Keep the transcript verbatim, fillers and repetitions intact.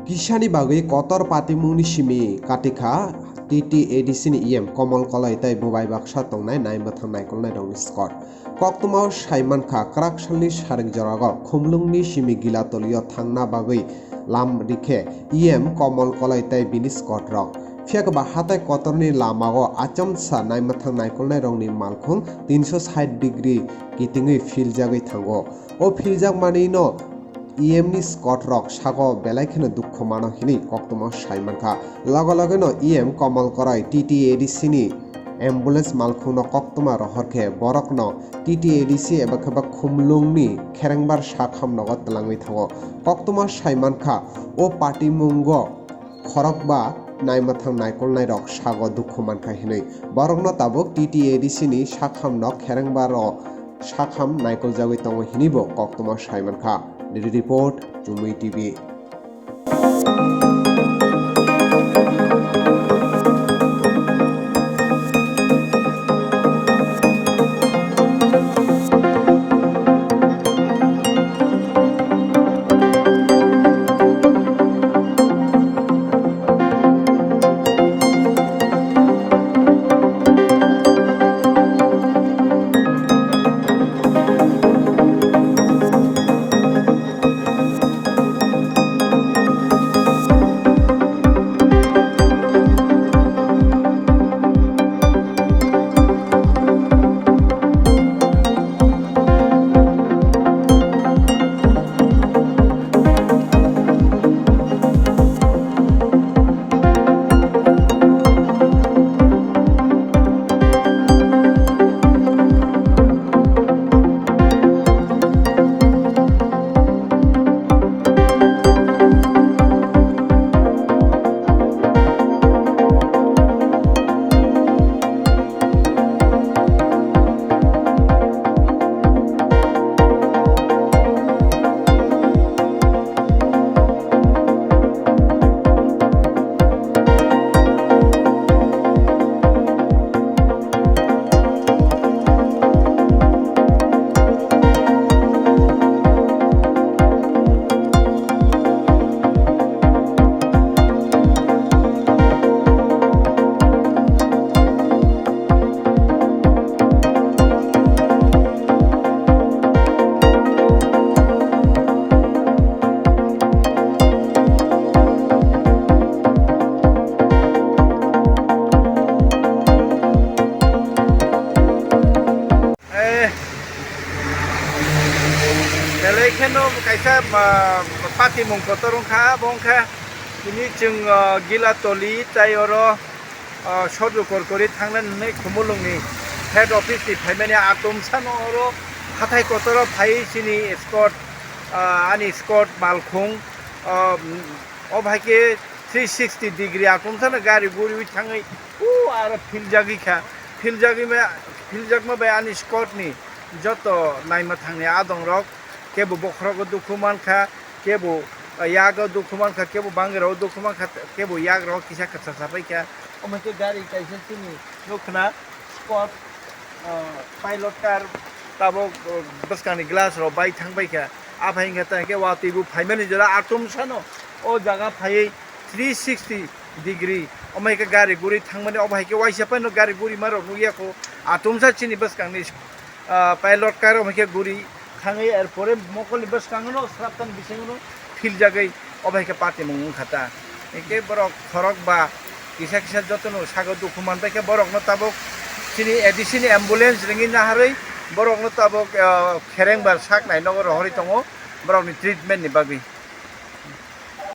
Kisani bagwi kotor patimungni simi katikha T T A D C ni E M Komol Koloi tei bubai baksa tongnai naimwthang naikolnairokni Scott. Koktwmao saimankha, kwrak salni saring jorago Khumlungni simi Gilatolio thangna bagwi lam rikhe E M Komol Koloi tei bini Scott rok. Phiya ba hatai kotorni lamao achomsa naimwthang naikolnairokni malkhung tinsho sait degree kitingwi philjagwi thango. O philjakmanino E M ni Scott rok sago belai kheno dukhu mano hinwi koktwmao saimankha. Logo logeno E M Komol Koloi T T A D C ni ambulance malkhungno koktwma rohor khe borokno T T A D C eba khe ba Khumlungni Kherengbar sak hamnogo twlangwi thango. Koktwma saimankha o patimungo khorokba naimwthang naikolnairok sago dukhu mankha hinwi. Borokno tabuk T T A D C ni sakham nok Kherengbaro sakham naikoljagwi tongo hinwibo koktwma saimankha. Bureau Report, Chumui T V. Eh, belai kheno kaisa, ah, patimung kotor wngkha, abo wngkha tini chwng, ah, Gilatoli tei oro, ah, Sorju Korkori thangnani hwnwi Khumulwngni head office ni phaimani atomsano oro hathai kotoro phaiwi chini Scott, ah, ani Scott malkhung, ah, o hai khe three sixty degree atomsano gari guriwi thangwi o aro philjagwi kha, philjagwi ma, philjakma bai ani Scott ni joto naima thangni adongrok kebo bokhorogo dukhu mankha, kebo yago dukhu mankha, kebo bangirao dukhu mankha, kebo yagrao kisa kwchasa paikha. Omo khe gari kaisa chini nukna Scott, ah, pilot car tabuk, ah, bwskangni glass rok bai thang paikha. Aphai hwnkhe tei hwnkhe watwi bo phaimani jora atomsano o jaga phaiwi three sixty degree. Omo hai khe gari guri thangmani, obo hai khe waisa phano gari gurima rok nukya kho. Atomsa chini bwskangni, ah, pilot car omo hai khe guri thangwi, er pore mokolni bwskango no sraptani bisingo no philjagwi obo hai khe patimung wngkha ta. Hwnkhe borok khorok ba kisa kisa jotono sago dukhu manbai khe borokno tabuk chini A D C ni ambulance ringwi naharwi borokno tabuk, ah, Kherengbar sak nai nogo rohorwi tongo borokni treatment ni bagwi.